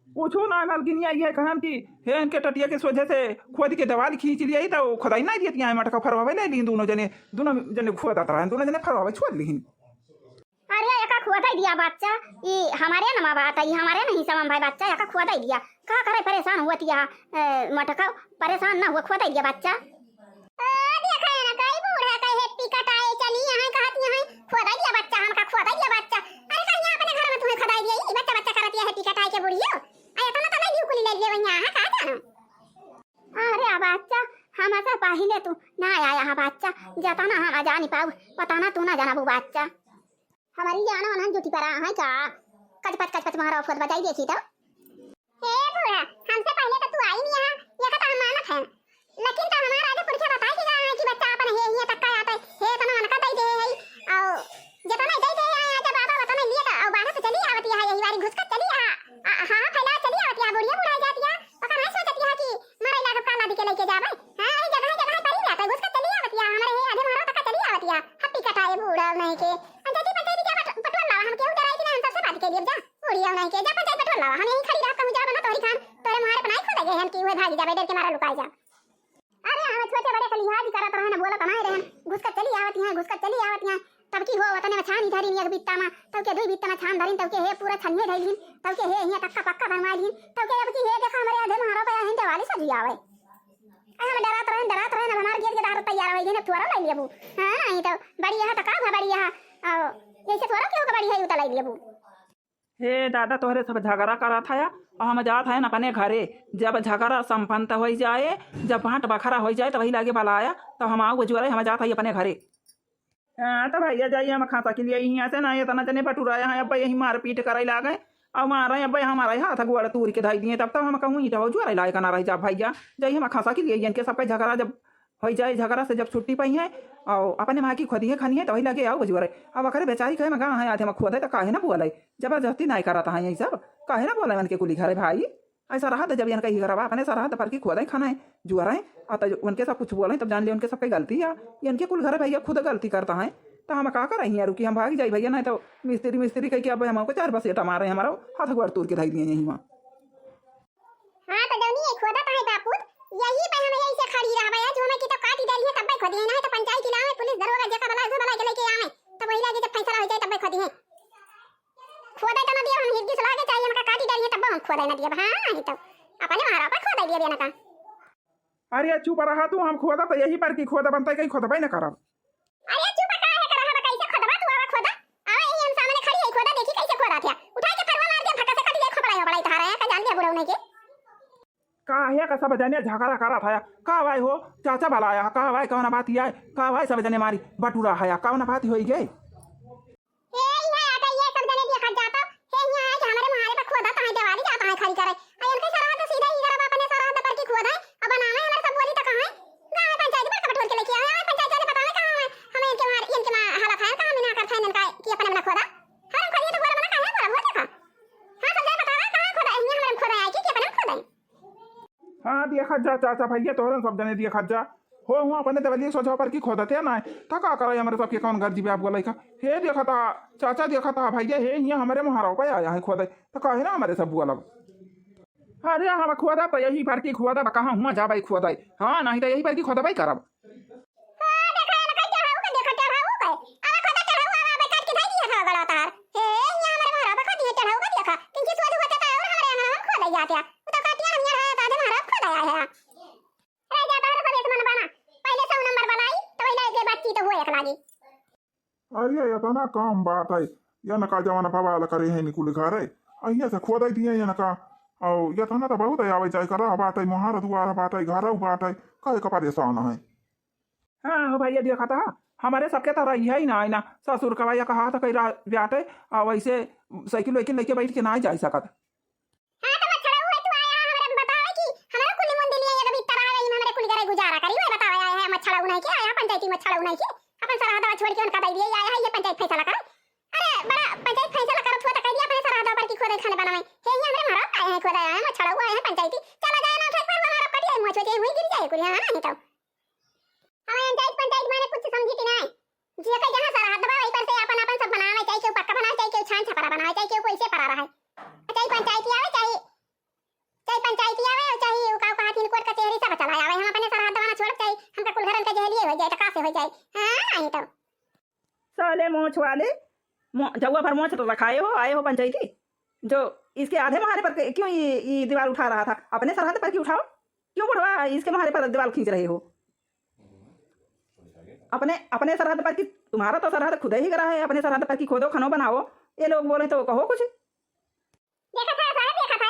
पूछो ना मलकिनिया, ये कहन कि हे इनके टटिया के सोझे से खोद के दीवार खींच लिया, तो खुदाई नहीं दियत यहाँ मटका फरवावे ले लीन दोनों जने, दोनों जने खोदत रहन, दोनों जने फरवावे छोड़ लीन। अरे एका खोदाई दिया बच्चा, ई हमारे नमा बात है, ई हमारे नहीं समम भाई बच्चा, एका खोदाई दिया। का करे परेशान हुआ तिया, ए, मटका परेशान ना हुआ, खोदाई दिया बच्चा। ओ, देखा है ना, कई बूढ़ा कहे हेप्पी कटाए चली यहाँ, कहत यहाँ, "खोदाई दिया बच्चा, हमका खोदाई दिया बच्चा।" अरे, कहीं अपने घर में तुम्हें खोदाई दिया, ई बच्चा, बच्चा करत यह हेप्पी कटाए के बुढ़ियो। आ, इतना तो नहीं कुली ले लिए वहीं, हाँ, का जानो? अरे, आ बच्चा, हमसे पहिले तू ना आया हा बच्चा, जतना हम जानी पाऊ, पता ना तू ना जानबू बच्चा। हमारी जान वनन जुटी परा है का? कचपच, कचपच महाराज खुद बजाई देखी तो। हे बूढ़ा, हमसे पहले तो तू आई नहीं यहाँ, ये का तो हम मानत हैं। लेकिन तो हमारा आगे पुरखे बताए कि कहा है कि बच्चा अपन हे, ये तक का आता है, हे इतना अनका दई दे है, और जितना दई दे है, आजा बाबा, उतना लिए तो, और बाहर से चली आवती है, यही बारी घुसकर चली आ, आ, हाँ, फैला चली आवती है, बुढ़िया बुढ़ाई जाती है, पता नहीं सोचती है कि मारे लागब का लादी के लेके जावे, हाँ, ये जगह, जगह पड़ी जाता है, घुसकर चली आवती है, हमारे हे आधे मारो तक चली आवती है, हप्पी कटाए बूढ़ा नहीं के, आ, जल्दी पंचायती जा, पट-, पटवा लावा, हम केहू डराई कि ना, हम सबसे बात के लिए जा। उड़िया नहीं के, जा पंचायत बटोर लावा, हम यहीं खड़ी रहब, कहूँ जाब ना तोहरी खान, तोरे मुहारे पर नाई खोदे गए हम कि उहे भागी जाबे डर के मारा लुकाई जा। अरे हमें छोटे बड़े के लिहाज करत रहे ना, बोलत नहीं रहे, घुसकर चली आवत हैं, घुसकर चली आवत हैं, तब की हो वतने में छानी धरी एक बित्ता में, तब के दुई बित्ता में छान धरिन, तब के हे पूरा छनिए धैलिन, तब के हे हियाँ तक का पक्का बनवा लीन, तब के अब की हे देखा हमारे आधे महारा पे हिंदे वाली सजी आवे। अरे हम डरात रहे, डरात रहे ना, हमारे गेट के बाहर तैयार हो गए ना, थोड़ा ले लेबू। हाँ, नहीं तो बड़ी यहाँ तक का बड़ी यहाँ, आओ, जैसे थोड़ा क्यों का बड़ी है, उतना ले लेबू। हे दादा, तोहरे सब झगड़ा करत हया, और हम जात हयन अपने घरे। जब झगड़ा संपन्न होइ जाए, जब बाँट बखरा होइ जाए, तब वही लागे बलाया, तब हम आऊ बजुआरे, हम जात हई अपने घरे। हाँ, तो भैया जाइए, हम खासा के लिए यहाँ से ना, इतना जने बटुराया है, अब यही मारपीट करे लागे, और मारे, अब हमारे हाथ गोड़ तूर के धाई दिए, तब तब हम कहूँ ईटा हो जुआरे लायक ना रह जा भैया। जाइए, हम खासा के लिए इनके सबके झगड़ा जब होइ जाए, झगड़ा से जब छुट्टी पाई है, और अपने माँ की खुदी है खानी है, तो वही लगे आओ बजुआरे। अब अखरे बेचारी कहे में गा है, आधे में खुद है, तो काहे ना बोले, जबरदस्ती नाई करत है यही सब, काहे ना बोले मन के कुली घरे भाई। ऐसा रहा था जब इनका ही घर बा, अपने सरहद पर की खोदे खाना है, जुअर है, आ तो उनके सब कुछ बोले तब जान ले उनके सबके गलती है। इनके कुल घर भैया खुद गलती करता है, तो हम का करें हियाँ रुकी, हम भाग जाई भैया, नहीं तो मिस्त्री मिस्त्री कह के अब हमको चार बसेटा मारे, हमारा हाथ गोड़ तोड़ के धई दिए यहीं वहाँ। हाँ, तो जौनी ये खोदत है बापूत, यही पे हम यही से खड़ी रहबे, जो हमें की तो काटी डरी है, तब्बे खोदी है, नहीं तो पंचायत इलावे, पुलिस दरोगा जेका बला, उसे बला के लेके आवे, तब वही लागे जब फैसला हो जाए, तब्बे खोदी है। खोदे तो न दिए, हम हिरगी सुला के चाहिए, हमका काटी डरी है, तब्बे हम खोदे न दिए। हाँ, नहीं तो अपने महारा पर खोदे दिए ना का। अरे चुप रहा तू, हम खोदा तो यही पर की खोदा बनता है, कहीं खोदबे न करब। अरे चुप का है, करा हम कैसे खोदबा, तू आवा खोदा, आवा यही हम सामने खड़ी है, खोदा देखी कैसे खोदा थे, उठा के फरवा मार दे, फटा से कट जाए, खपड़ाई हो बड़ाई तहारा है, का जान दिया बुढ़ऊ नहीं के। काहे का सब जने झगड़ा करत है? का भाई हो, चाचा बुलाया है? का भाई, कौन बात है? का भाई सब जने मारी बटुरा है? कौन बात होई गई? हे, इहाँ आके ये सब जने देखत जाता। हे, इहाँ आके हमरे मुहारे पर खोदत है, देवाली जाता है खड़ी करे। आ इनके सरहद तो सीधा ही करब, अपने सरहद पर की खोद है, अब बनावे हमरे सब बोली तो कहाँ है? गाँव पंचायत बड़का बटोर के लेके आवे, आवे पंचायत वाले बतावे कहाँ है? हमें इनके मार, इनके मार हालत है, कहाँ मिना करत है इनका कि अपने अपना खोदा? हर हम खोदिए तो बोला मना काहे बोला, बोल देखा। हाँ, सब जने बतावे कहाँ खोदा, इहाँ हमरे खोदा आए कि, कि अपने खोदा है। हाँ, देखत जा चाचा भैया, तोहरन सब जने देखत जा। हो, हुआ अपने देवलिया सोझा पर की खोदत है ना, त का करे हमरे सबके कौन गर्जी बे आप बोलाई का? हे देखत हा, चाचा देखत हा भैया, हे हियाँ हमरे मुहारवा पे आया है खोदे, त काहे ना हमरे सब बोलब? अरे हम खोदा तो यही पर की खोदा, कहाँ हुआ जाबे खोदे? हाँ, नहीं तो यही पर की खोदबे करब। हाँ, देखा, एनका चढ़ाऊ के, देखा, चढ़ाऊ के। अब खुद चढ़ाऊ, अब, अब काट के धई दिया था गला तार। हे, यहाँ हमारे महाराज बखा दिए चढ़ाऊ के, देखा। किंची सोच होते तो और हमारे यहाँ हम खो दे जाते। वो तो काटिया हम यहाँ है, तो आज महाराज खो दे आए हैं। रह जाता है तो सब एक मन बना। पहले सौ नंबर बनाई, तो वही लागे बातचीत हो एक लागी। अरे, इतना काम बात है, इनका जवन बवाल करे है निकुल घर है। अहिया से खोदाई दिए इनका, और इतना तो बहुत है, आवे जाए कर रहा बात है, मोहार दुआर बात है, घर बात है, काहे का परेशान है? हाँ हो भैया, देखा था, हमारे सबके तो रही है ही ना, ना ससुर का भैया कहा था कई रा-, बाटे, और वैसे साइकिल वाइकिल लेके बैठ के ना जा सकत। हाँ, तो मच्छरऊ है, तू आया हमरे बतावे कि हमारा कुली मुंडी लिए एक भीतर आ गई, हमरे कुली घरे गुजारा करी, वही बतावे आया है मच्छरऊ नहीं के, आया पंचायती मच्छरऊ नहीं के, अपन सरहदवा छोड़ के उनका दे दिए, आया है ये पंचायत फैसला करे। अरे, बड़ा पंचायत फैसला करत हुआ तो कह दिया अपने सरहदवा पर की खोदे खाने बनावे। हे, ये हमरे महाराज आए हैं, खोदे आए हैं, मच्छरऊ आए हैं, पंचायती। चला जाए ना, उठे पर हमारा कटिया मुँह छोटे हुई गिर जाए कुली, हाँ, नहीं तो। हमें पंचायत, पंचायत माने कुछ समझी कि नहीं? जे के जहाँ सरहद बा, वही पर से आपन, आपन सब बनावे, चाहे केहू पक्का बनावे, चाहे केहू छान छपरा बनावे, चाहे केहू कैसे परा रहे। चाहे पंचायती आवे, चाहे, चाहे पंचायती आवे, चाहे उ का कहत हिन कोर्ट कचहरी सब चला आवे। हम अपने सरहद बना छोड़ब, चाहे हमका कुल घरन के जहलिए हो जाए, तो का से हो जाए? हाँ, नहीं तो। साले मोछ वाले, मो-, जौआ भर मोछ तो रखाए हो, आए हो पंचायती, जो इसके आधे मुहारे पर के-, क्यों ये, ये दीवार उठा रहा था? अपने सरहद पर की उठाओ, क्यों बुढ़वा इसके मुहारे पर दीवार खींच रहे हो? अपने, अपने सरहद पर की, तुम्हारा तो सरहद खुद ही करा है, अपने सरहद पर की खोदो, खनो बनाओ, ये लोग बोले तो कहो कुछ। देखा था साहब, देखा था,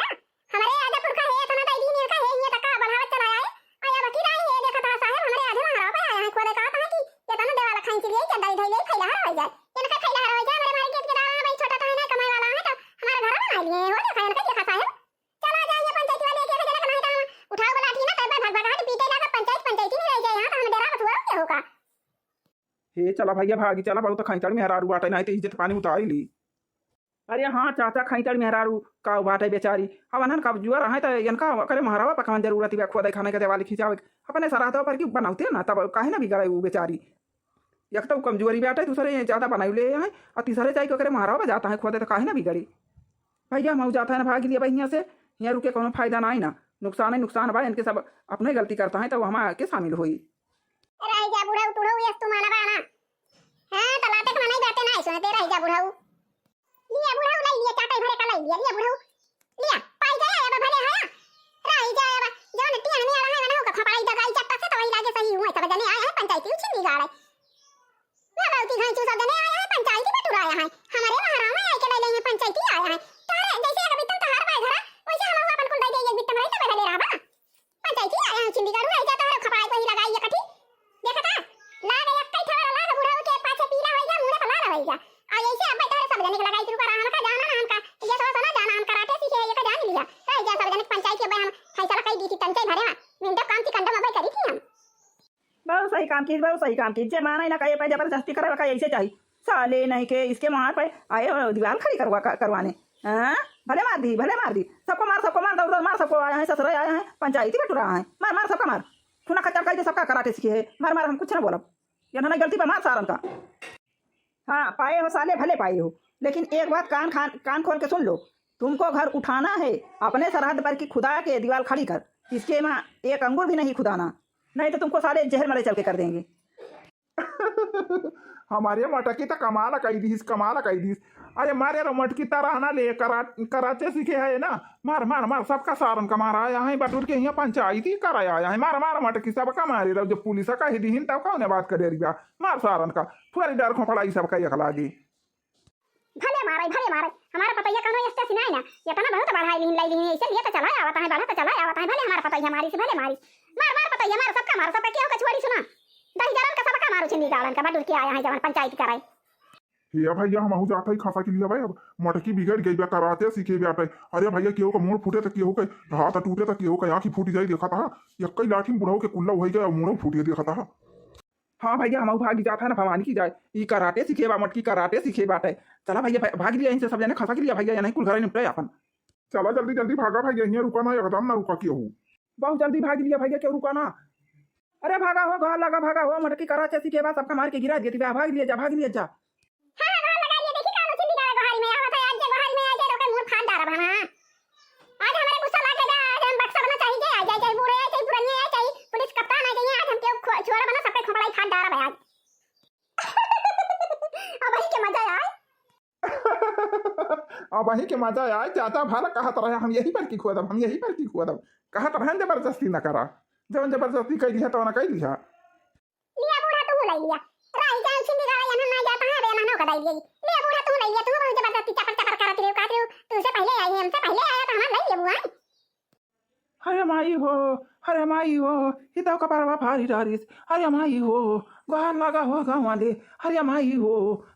हमरे आजा पुरखा है, इतना दई दिन इनका है, ये तका बढ़ावत चला आए। आया वकील आई है, देखा था साहब, हमरे आधे महाराज पे आया है, खोदे कहा था कि ये तनु देवाला खाइन के लिए, चंदा इधर ले, फैला हरा हो जाए। इनका फैला हरा हो जाए, हमरे मारे खेत के दावा है, भाई छोटा तो है ना, कमाई वाला है, तो हमारा घर बना लिए, हो देखा, इनका देखा साहब। चला जाए ये पंचायती वाले, एक, एक जना के नहीं तो हम उठाओ बलाठी ना, तब भाग भाग हाथ पीटे लगा, पंचायत, पंचायती नहीं रह जाए, यहाँ तो हम डेरा बथुआ के होगा। हे चला भैया, भागी चला, बहुत खैतड़ मेहरारू बाटे, नहीं तो इज्जत पानी उतारी ली। अरे हाँ चाचा, खैतड़ मेहरारू का बाटे बेचारी, अब अनहन कमजोर है तो इनका करे महारावा पकवान जरूरत बा, खोदे खाने के देवाली खिंचावे के। अपने सरहदवा पर की बनावते ना, तब काहे ना बिगड़े वो बेचारी। एक तो कमजोरी बाटे, दूसरे ये ज्यादा बनाई ले हैं, और तीसरे जाई के ओकरे महारावा बजाता है, खोदे तो काहे ना बिगड़ी। भैया हम जाता है ना, भाग लिया भाई यहाँ से, यहाँ रुके कोनो फायदा ना है ना, नुकसान है नुकसान बा, इनके सब अपने गलती करता है तो हमारे के शामिल होई। रह जा बुढ़ऊ, तुढ़ऊ, यस तू माना बा ना। हाँ, तलाते के मनाई बाते ना सुनते, रह जा बुढ़ऊ। लिया बुढ़ऊ, लाई लिया, चाटे भरे का लाई लिया, लिया बुढ़ऊ। लिया, पाई गया, अब भले है। रह जा, अब जौन टिहनी आला है, वनहु का खपाई दगाई चट्टा से, तो वही लागे सही हुए, सब जने आए हैं, पंचायती उछिंदी गाड़े। ना बाबूजी, घाई चूसा जने आया है, पंचायती बटुरा आया है। हमारे महाराव में आके ले लेंगे, पंचायती आया है। तारे जैसे एक बित्तन तहार बाय घरा, वैसे हम अपन कुल दे दे, एक बित्तन रही तो बैठा ले रहा बा। पंचायती आया है, चिंदीगढ़ में आइजा, तोहरे खपड़ाई को ही लगाई ये कठी। देखा था? लाग एक कई ठवारा लाग, बुढ़ऊ के पाछे पीला होइगा, मुड़े पर लाल होइगा। आ ऐसे अब तोहरे सब जने के लगाई शुरू करा, हमका जाना ना हमका, ये सब सुना जाना, हम कराटे सीखे, ये का जान लिया। तो आइजा सब जने पंचायती अब हम फैसला कई दी थी, तंचे भरे में, मिंडो काम ची कंडो में करी थी हम। बहुत सही काम कीस, बहुत सही काम कीस। जे माना ही ना कहे पे जबरदस्ती करे का ऐसे चाही। साले नहीं के इसके मुहार पे आए हो दीवार खड़ी करवा, करवाने। हाँ, भले मार दी, भले मार दी, सबको मार, सबको मार, दौड़ दौड़ मार, सबको आया है, ससुरे आया है, पंचायती बटुरा है, मार मार सबका मार, खूना खच्चर कइ दे सबका, कराटे सीखे है, मार मार, हम कुछ ना बोलब, ये ना गलती पे मार सारन का। हाँ, पाए हो साले, भले पाए हो, लेकिन एक बात कान खान, कान खोल के सुन लो, तुमको घर उठाना है, अपने सरहद पर की खुदा के दीवाल खड़ी कर, इसके वहाँ एक अंगुर भी नहीं खुदाना, नहीं तो तुमको साले जहर मरे चल के कर देंगे। हमारे मटकी त कमाल कइ दीस, कमाल कइ दीस। अरे मारे रे मटकी, त रहना ले करा-, कराटे सीखे है ना। मार, मार, मार, सबका सारन का मार। आया है बटुर के यहाँ पंचायती कराया आया है। मार, मार मटकी, सबका मारे रहो। जब पुलिस कहि दीहिन तब कौने बात करे रिया। मार सारन का, थोड़ी डर खोपड़ा ई सबका एक लागी। भले मारे, भले मारे, हमारा पतैया कौनो ऐसे सिनाए ना, इतना बहुत बढ़ाई लीन, लाई लीन, ऐसे लिए तो चला आवत है, बढ़ा तो चला आवत है, भले हमारा पतैया मारी से, भले मारी, मार, मार पतैया मार, सबका मार, सबका केहू का छोड़ी सुना, दही जरन का सबका मारो, छिंदी गाड़न का बटुर के आया है जवन पंचायत कराए। हे भैया, हमहू जात है खसा के लिए भाई, अब मटकी बिगड़ गई बा, कराटे सीखे बाटे। अरे भैया, केहू का मूड़ फूटे त केहू के हाथ टूटे त केहू के आँखी फूट जाई, देखा था, यक्कई लाठी में बुढ़ऊ के कुल्ला होइ गया, मूड़ो फूट गया, देखा था। हाँ भैया, हमहू भागी जात है ना भवानी की जाए। ई कराटे सीखे बा, मटकी कराटे सीखे बाटे। चला भैया, भा-, भाग लिया इनसे सब जने, खसा के लिया भैया, या नहीं कुल घर निपटे अपन। चला जल्दी जल्दी भागा भैया, यहाँ रुका ना, एकदम ना रुका केहू। बहुत जल्दी भाग लिया भैया, केहू रुका ना। अरे भागा हो, घर लगा भागा हो, मटकी कराटे सीखे बा, सबका मार के गिरा देती बा, भाग लिया जा, भाग लिया जा। हाँ, हाँ, गोहार लगा लिए, देखी का उछिंदी गाड़ा गोहारी में आवत है, आज जे गोहारी में आ जाए, ओकर मुंह फाड़ डारब हम, हाँ। आज हमरे गुस्सा लाग गया, आज हम बक्सा बना चाही जे, आ जाए, चाहे बूढ़े आ, चाहे पुरनिया आ, चाहे पुलिस कप्तान आ जाइए, आज हम केहू खो-, छोड़ बना, सबके खोपड़ाई फाड़ डारब आज। अब वही के मजा आए। अब वही के मजा आए, चाचा भला कहत रहे, हम यही पर की खोदब, हम यही पर की खोदब। कहत रहे, जबरदस्ती न करा। जवन जबरदस्ती कइ लिहा, तवन कइ लिहा। लिया बूढ़ा, तू लइ लिया। राई जान छिंदी गाड़ा, यहाँ ना जाता है, बे, महनो का दइ लिया। लिया बूढ़ा, तू लइ लिया, तू बहुत जबरदस्ती चपर चपर करत रहे, कहत रहे, तू से पहले आई, हमसे पहले आया, तो हमार लइ लिया बुआ। अरे माई हो, अरे माई हो, ई तो कपरवा फारी डारिस। अरे माई हो, गोहार लगा हो गाँव वाले। अरे माई हो,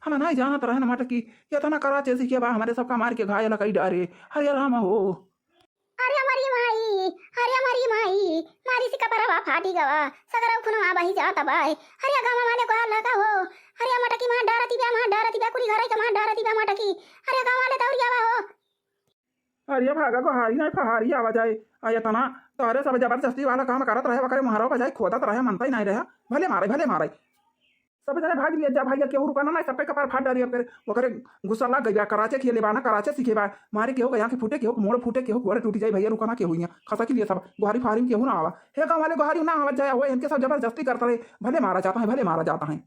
हम नहीं जानत रहन मटकी, इतना कराटे सीखे बा, हमरे सबका मार के घायल कइ डारे। अरे राम हो। अरे हमारी माई, अरे हमारी माई, मारी से कपरवा फाटी गवा, सगरा खुनवा बही जात बा। अरे गाँव वाले गोहार लगा हो। अरे मटकी मार डारती बा, मार डारती बा, कुली घरे के मार डारती बा मटकी। अरे गाँव वाले दौड़ी आवा हो। अरे भागा, गोहारी नहीं फहारी आवा जाए। आ इतना तोहरे सब जबरदस्ती वाला काम करत रहे, ओकरे मुहरवा पर जाए खोदत रहे, मनता ही नहीं रहे। भले मारे, भले मारे। सब जने भाग लिए जा भैया, केहू रुका ना, नहीं सबके कपार फाड़ डारी। अब करे ओकरे गुस्सा लग गई बा, कराचे खेले बा ना, कराचे सीखे बा। मारे केहू के आँख फूटे, केहू के मोड़ फूटे, केहू के गोड़ टूट जाए भैया, रुका ना केहू यहाँ। खसा के लिए सब गोहारी फहारी में केहू ना आवा। हे गाँव वाले गोहारी ना आवा जाए, वो इनके सब जबरदस्ती करता रहे। भले मारा जाता है, भले मारा जाता है।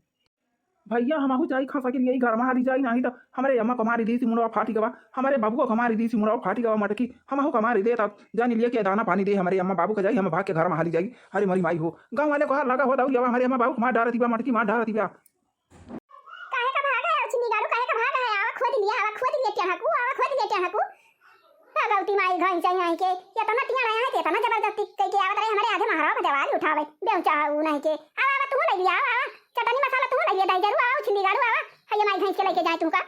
भैया, हमहू जाई खसा के लिए, घर में हाली जाई, नहीं तो हमरे अम्मा को मारी दी सी मुड़वा फाटी गवा, हमरे बाबू को मारी दी सी मुड़वा फाटी गवा मटकी, हमहू को मारी दे, तब जानी लिए के दाना पानी दे हमरे अम्मा बाबू को जाई, हम भाग के घर में हाली जाई। अरे मरी माई हो, गाँव वाले गोहार लगा हो, दौड़ी आवा, हमरे अम्मा बाबू को मार डारती बा मटकी, मार डारती बा। काहे का भाग है, उछिंदी गाड़ू, काहे का भाग है? आवा खोद लिया, आवा खोद लिया टेढ़कू, आवा खोद लिया टेढ़कू। भगवती माई घाई चाही आई के, इतना टिया रहा है, इतना जबरदस्ती कइ के आवत रहे, हमरे आधे महरवा में जवारी उठावे, बेउचा उ नहीं के। आवा, आवा, तू लइ लिया, आवा, आवा, चटनी मसाला तू लइ लिया, दही जरूर, आवा, उछिंदी गाड़ू, आवा, भैया माई घाई के लइके जाए तुमका।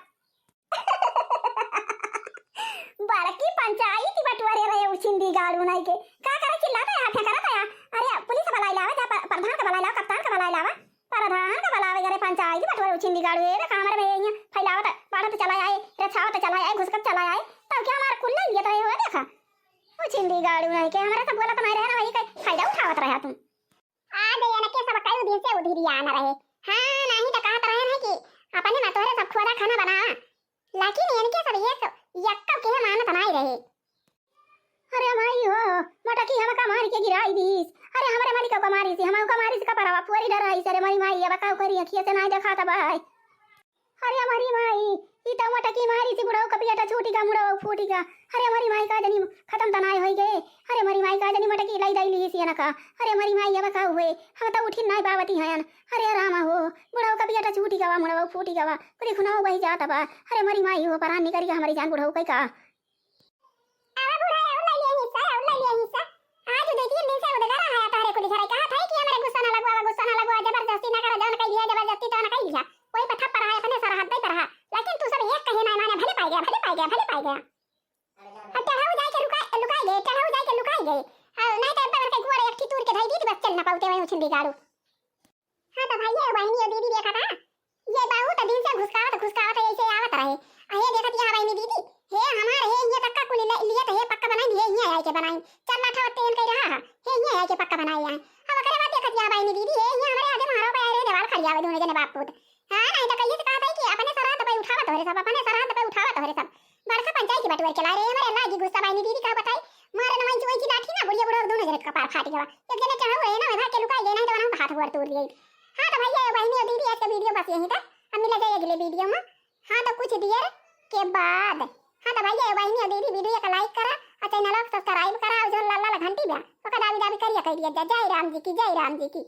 बड़की पंचायती बटुआ रे रहे, उछिंदी गाड़ू नहीं के। का करे चिल्लाता है, हाथ करता है? अरे, पुलिस बलाई लावा, जा प-, प्रधान का बलाई लावा, कप्तान का बलाई लावा। प्रधान का बलावे घरे पंचायती बटुआ उछिंदी गाड़ू, ए देखा हमरे भैया यहाँ फैलावत, बाढ़त चला आए, रछावत चला आए, घुसकत चला आए, तब क्या हमारा कुल्ला लिया तो हो देखा। उछिंदी गाड़ू नहीं के हमारे सब बोलत नहीं रहे ना भाई, के फायदा उठावत रहा तुम। आ गए ना के सब कई दिन से उधिरिया न रहे। हाँ, नहीं तो कहत रहे ना कि अपने में तोहरे सब खोदा खाना बना, लेकिन इनके सब ये सब यक्का के मानत नहीं रहे। अरे माई हो, मटकी हमका मारी के गिराई दीस। अरे हमरे मालिक का मारी से, हमका मारी से कपरवा फोरी डराई से। अरे मारी माई, अब का करी, अखिया से नाई देखात बा। अरे हमारी माई, ई तो मटकी मारी से बुढ़ऊ का पियटा छूटी का, मुड़ऊ फूटी का। अरे हमारी माई का जनी खत्म त नाई होई गए। अरे हमारी माई का जनी मटकी लाई दाई ली सी ना का। अरे हमारी माई, अब का हुए, हम तो उठी नाई पावती हयन। अरे रामा हो, बुढ़ऊ का पियटा छूटी गवा, मुड़ऊ फूटी गवा, पूरी खुनाऊ बही जात बा। अरे हमारी माई हो, परान निकल गया हमारी जान बुढ़ऊ कई का। आवा बूढ़ा, आवा ले लिया हिस्सा, आवा ले लिया हिस्सा। आज दो तीन दिन से उधर रहा है तोहरे कुली घरे। कहा था कि हमरे गुस्सा ना लगवा, गुस्सा ना लगवा, जबरदस्ती ना करा, जौन कह दिया जबरदस्ती तो ना कह दिया। कोई पत्थर पर है, अपने सरहद पे पर है, लेकिन तू सब एक कहे ना माने, भले पाई गया, भले पाई गया, भले पाई गया। अब चढ़ाऊ जाए के रुका, लुकाई गए, चढ़ाऊ जाए के लुकाई गए। हाँ, नहीं तो बगल के गोड़ एक ठितूर के धई दी, बस चल ना पाउते वहीं उछिंदी गाड़ू। हाँ तो भाई, ये बहिनी, ये दीदी देखा था, ये बहुत दिन से घुसकावत, घुसकावत ऐसे आवत रहे। आ ये देखत यहाँ बहिनी दीदी, हे हमारे आइके बनाई, चल लाठा तेन कइ रहा है, हे हियाँ आइके पक्का बनाई आए। अब ओकरे बाद देखत यहाँ बहिनी दीदी, हे हियाँ हमरे आगे मारो पे आए रहे, देवाल खड़ियावे दोनों जने बाप पूत। हाँ, नहीं तो कहिए से कहत है कि अपने सरहद पे उठावत तोहरे सब, अपने सरहद पे उठावत तोहरे सब। बड़का पंचायती बटुअर के ला रहे, हमरे लागी गुस्सा बहिनी दीदी का बताई, मारे न वंची वंची लाठी ना, बुढ़िया बुढ़वा दोनों जने का कपार फाट गवा। एक जने चढ़ाऊ रहे ना, वहाँ के लुकाई गए, नहीं तो वहाँ हाथ गोड़ तोड़ दिए। हाँ तो भैया, ये बहिनी और दीदी, आज का वीडियो बस यहीं तक, अब मिला जाए अगले वीडियो में। हाँ तो कुछ देर के बाद, हाँ तो भैया, ये बहिनी और दीदी, वीडियो का लाइक करा और चैनल को सब्सक्राइब करा और जो लाल लाल घंटी बा, ओका दाबी दाबी करिया, कह दिया, जय राम जी की, जय राम जी की।